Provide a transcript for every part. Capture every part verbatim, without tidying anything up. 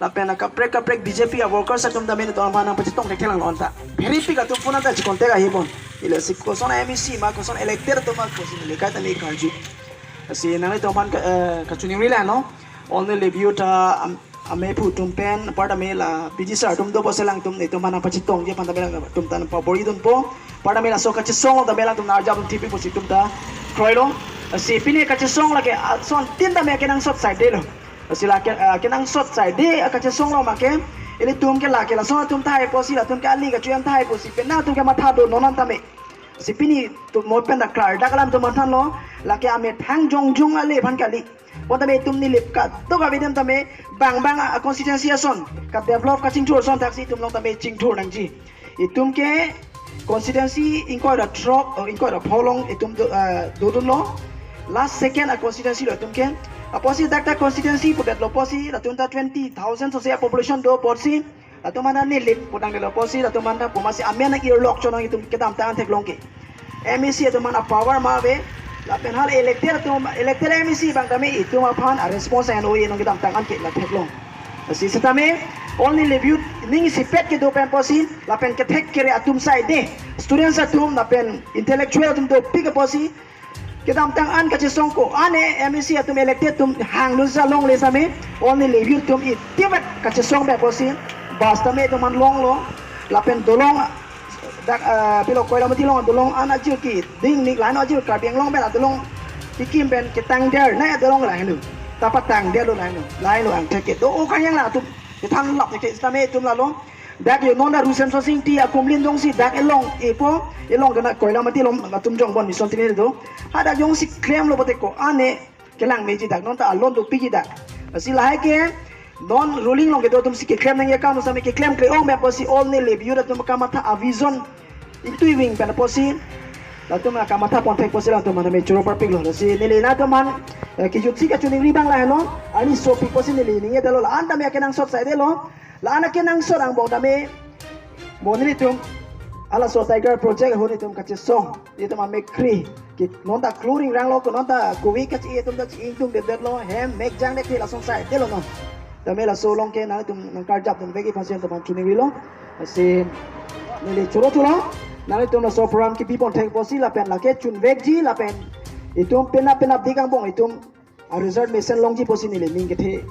Lapen akaprek kaprek B J P a workers atum tame netum aphan nangpachetong thekthe lang non ta. Bherepik atum pun anta chikontak ahi bon. Ila si koson M A C ma koson elected atum ma koson neli kaita neli karju. Si nanglitum aphan ka, eh, kachiningri lang non. Only leave you ta am, amephu atum pen, apar tame la P G sir atum do apotsi alangtum netum aphan nangpachetongji aphan tame alangtum ta nangpabor-idunpo. Apar tame laso kachesong tame alangtum arjap atum thipik pusi itum ta kroilo. Si pini kachesong lake, ah, asontin tame kenangsot saidelo. Si lake, ah, kenangsot saide, ah, kachesong lo make. Ilitum ke lake lason atum tahai pusi, latum ke ali kachu-en tahai pusi, penang atum ke matha do non an tame. Si pini tu mo pen dak klardak alam atum manthanlo, lake amethang jongjong ale aphan kali. Bon tame itum Nilip kadokave adim tame bang bang a constituency ason, ka develop kachingthur ason thaksi itum along tame chingthur nangji. Itum ke constituency ingkoi ra throk, oh, ingkoi ra pholong itum do, eh, dodunlo. Last second a constituency lo itum ke. Apotsi dak ta constituency pudetlo apotsi, latum ta twenty thousand sose a population do apotsi. Latum aphan Nilip pudang delo apotsi, latum aphan ta pumasi amen nang-irlok chonong itum kedamtang an theklong ke. M A C atum aphan a power ma ave, lapen hal elected atum, elected M A C abang tame itum aphan a response an oi non kedamtang an ke la theklong. Si setame, only leave you ning isipet kedo pen apotsi, lapen kethek kere atum saide, students atum, lapen intellectual atum dopik apotsi, kedamtang an kachesong ko-an e M A C atum elected atum hangdun sa longle same, only leave you atum itivet kachesong pen apotsi, bus tame itum aphan longlo, lapen dolong dak, eh, pilo Koilamati along dolong an ajir keding nik lain ajir Karbi Anglong pen adolong kekim pen ketangder, na adolong lahenlo. Ta patangderlo lahenlo. Lahenlo angthek ke do-o kanyang latum. Kethan lap ke sitame itum lalo. Dak yo non dak Rusen Sosing ti akumlin dongsi dak elong epo, elong kena Koilamati along latum jongbon mission tini do. Hadak jongsi klemlo bote ko-an e kelang meji dak, non ta alon dopikji dak. Si lahai ke non ruling along kedo atum si keklem nangji akam same keklem kle-ong pen apotsi only leave you atum kamatha a vision ingtui ving pen apotsi latum kamatha pon thek apotsi latum mane me choro parpiklo. Si neli nangtum aphan, eh, kejutsi kachiningri abang lahenlo. Ani sopik apotsi neli ningjedetlo, la-an tame kenangsot saidelo. La-an kenangsot angbong tame mo nelitum halaso Tiger Project ahut itum kachesong, itum amek kri ke non ta klo ringranglo ko, non ta kove kachi itum ta chi-ingtungdetdetlo, hem mek jangdet ke lason saidelo non. Tame laso along ke nangtum nangkarjapdun vekji aphansi nangtum aphan chiningrilo. Si neli choro thulo, nangtum laso program kebi pon thek apotsi lapen lake chun vekji lapen itum penap penap dik angbong itum a result mesen longji apotsi neli ning kethe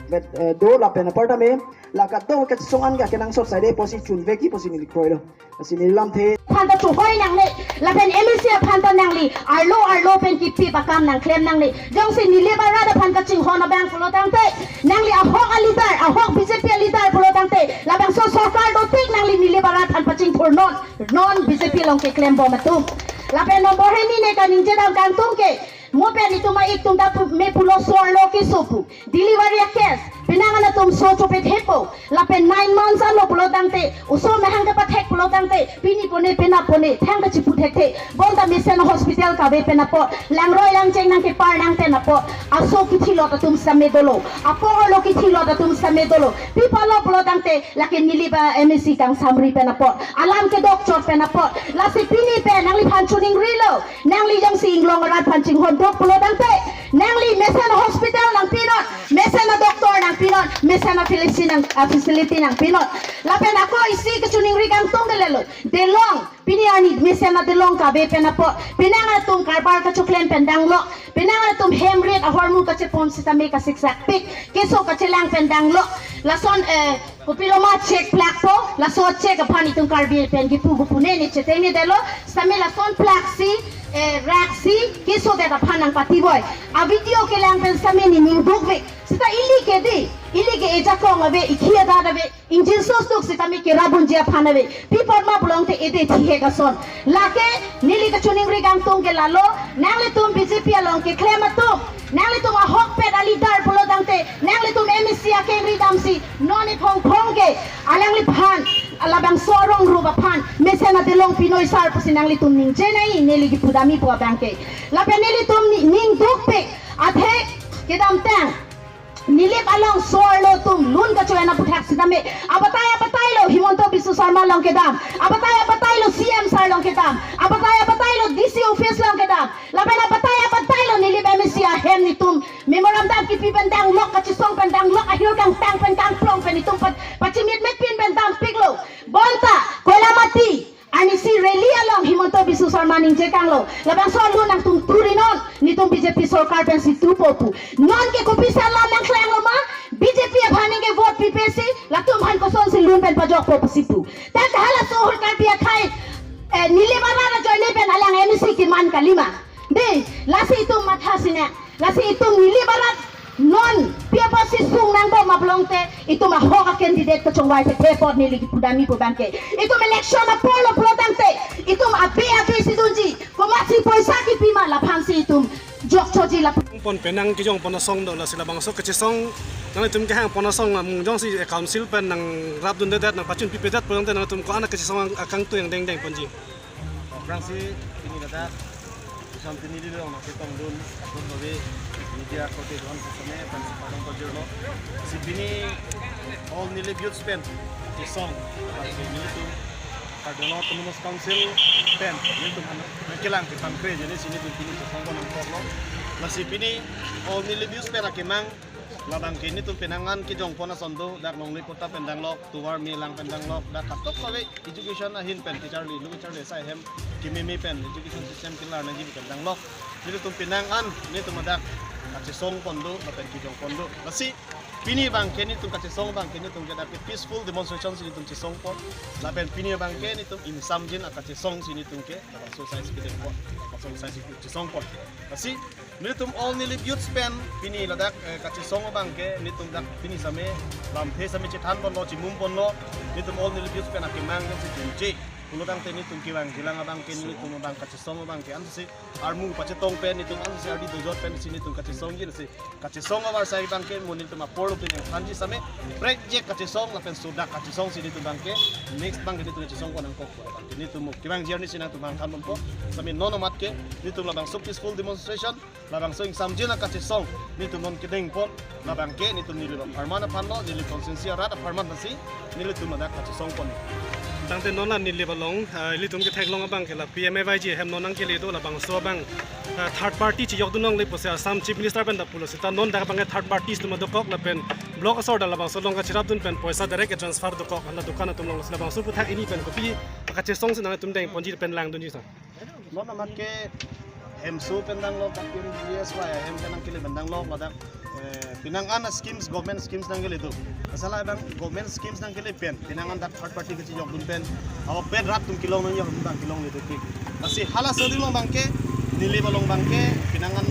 bet, eh, do lapen apar tame la kadokave kachesong an ke kenangsot saide apotsi chun vekji apotsi neli kroilo. Si neli lamthe aphan ta chohoi nangne, lapen M A C aphan ta nangli arlo arlo pen kipi pakam nangklem nangne. Jongsi Nilip arat aphan kachinghon abang pulo tangte, nangli ahok a leader, ahok B J P a leader pulo tangte, labangso sorkar dotik nangli Nilip arat aphan pachingthur non, non B J P along keklembom atum. Lapen nombor hini ne kaningjedam kangtung ke, mo pen itum a-ik atum ta pu-, me pulo so-arlo keso pu. Delivery a case, penang an atum so chopet hepo. Lapen nine months anlo pulo tangte, oso amahang kepathek pulo tangte, pini pone penap pone, thang kachipu thekthe. Bonta mesen hospital kave pen apot, langroi langcheng nangkepar nang pen apot, aso kithilot atum same dolo, apo-arlo kithilot atum same dolo. Pi apotlo pulo tangte, lake Nilip a M A C kangsamri pen apot, alam kedokchot pen apot. Lasi pini pen nangliphan chiningrilo. Nangli jongsi inglong arat aphan chinghon dok pulo tangte, nangli mesen hospital nangpinon, mesen a doctor nangpinon, mesen a facility nang, a facility nangpinon. Lapen ako isi kachiningri kangtung ke lelo. Delong, pini arni mesen a delong kave pen apot, penang atum karbar kachoklem pen danglok, penang atum hem rit ahormu kachepon sitame kasiksakpik, keso kachelang pen danglok. Lason, eh, kopiloma cheque plakpo, laso cheque aphan itum Karbi pen kipu kipu ne ne chetengnedetlo, sitame lason plak si, eh, rak si, kesodet aphan nangpatiboi. A video kelang pen sitame nening dukvek. Sita ili ke di, ili ke ejakong ave, ikhi adat ave, ingjinso stuk sitame kerap unji aphan ave. Pi apot ma pulo tangte ede thihek ason. Lake neli kachiningri kangtung ke lalo, nanglitum B J P along keklem atum, nanglitum ahokpet a leader pulo tangte, nanglitum M A C akengri damsi, non ithong phong ke, alangliphan, labangso arong rup aphan, mesen a delong pinoi sar pusi nanglitum ningje nai, neli kipudamji pu abang ke. Lapen nelitum ni-, ning dukpik, athe kedamtang Nilip along so-arlo atum lun kachoyan aputhak sitame, abatai abatai lo Himanta Biswa Sarma along kedam, abatai abatai lo C M sir along kedam, abatai abatai lo D C office along kedam, lapen abatai abatai lo Nilip M A C ahem netum memorandum kipi pen danglok, kachesong pen danglok, ahir kangtang pen kangplong kanglo. Labangso alun nangtum thuri non, netum B J P sorkar pensi thupo pu. Non ke kopi sa alam nangklanglo ma? B J P aphan neke vote pipe si, latum aphan kosonsi lun pen pajokpo pusi pu. Tangte halaso ahut Karbi akhei, eh, neli barat ajoine pen alang M A C keman kalima. Dei, lasi itum matha sine. Lasi itum neli barat non pi apotsi sung nangbom ma pulote, itum ahok a-candidate kachongvai thekthep apot neli kipudam-i pu abangke. Itum election apor lo pulo tangte, itum abi abi si dunji, komatsi poisa kipi ma laphansi itum jokchoji la. Pon penang kejong pon asong do, lasi labangso kachesong, nanglitum kehang pon asong, um, jongsi council pen nangrapdundedet, nangpachun pipedet pulote nangtum ko-an kachesong akangtui angdengdeng ponji? Aphrangsi pini ladak, isam pini di dong nangketongdun, akun lobe, media korte don sesame, pen sepadong pajirlo. Si pini all Nilip Youths pen kachesong, lasi nelitum Karbi Anglong Autonomous Council pen nelitum han nangkelang kepankre ajoine si nelitum pini kachesong pon nangkoklo. Lasi pini all Nilip Youths pen akemang, labangke netum penang an kejong pon ason do, dak longle kota pen danglok, tovar melang pen danglok, dak katok kave education ahin pen kecharli, lo kecharli asai ahem kememe pen education system kelar nangji pen danglok. Netum penang an netum ladak kachesong pon do, lapen kejong pon do. Lasi pini abangke netum kachesong abangke netum ke dak ke peaceful demonstration si netum chesong pon. Lapen pini abangke netum ingsamjin akachesong si netum ke, labangso asai si kedeng pon, labangso asai si chesong pon. Lasi netum all Nilip Youths pen pini ladak, eh, kachesong abangke netum dak pini same lamthe same chethan ponlo, chimum ponlo, netum all Nilip Youths pen akemang kan si chunche. Pulo tangte netum kevangjilang abangke, netum abang kachesong abangke ansi armu pachetong pen, netum ansi ardi dojot pensi netum kachesongji, lasi kachesong avarsai abangke mo netum apor lo pen nangthanji same, prekjek kachesong lapen sodak kachesong si netum abangke, next abangke netum kachesong pon nangkok abangke netum mo kevangji arni si nangtum hangthan ponpo. Same non amat ke netum labangso peaceful demonstration, labangso ingsamjin akachesong netum non kedeng pon, labangke netum neli apharman aphan lo, neli constituency arat apharman aphansi nelitum ladak kachesong pon. Tangte non la Nilip along, ah, ilitum ketheklong abangke la P M A Y G ahem non nangkele do, labangso abang, ah, third party chejokdun longle pusi Assam Chief Minister pen ta pulo seta non dak abangke third party atum dokok lapen block asor ta labangso along kacherapdun pen poisa direct transfer dokok, hala dukan atum along, labangso aphuthak pini pen kopi kachesong si nangtum deng ponji pen langdunji sa? Non amat ke hemso pen danglok, dak pin G S Y ahem pen nangkele pen danglok, ladak, eh, penang an schemes, government schemes nangkele do. Asal abang government schemes nangkele pen, penang an dak third party kachejokdun pen, awa pen rat atum kelong nangji atum ta kelongle do ke. Lasi halaso along abangke, Nilip along abangke, penang an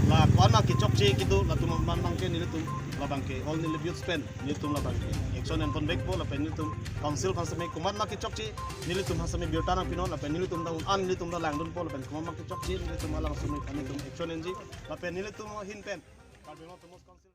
la ko-an ma kechokche kedo, latum aphan abangke, nelitum labangke all Nilip Youths pen netum labangke action en ponvekpo, lapen netum council aphan same komat ma kechokche, nelitum aphan same birta nangpinon, lapen nelitum ta un an nelitum ta langdunpo, lapen komat ma kechokche nelitum alang same aphan netum action enji, lapen nelitum ahin pen Karbi Anglong Autonomous Council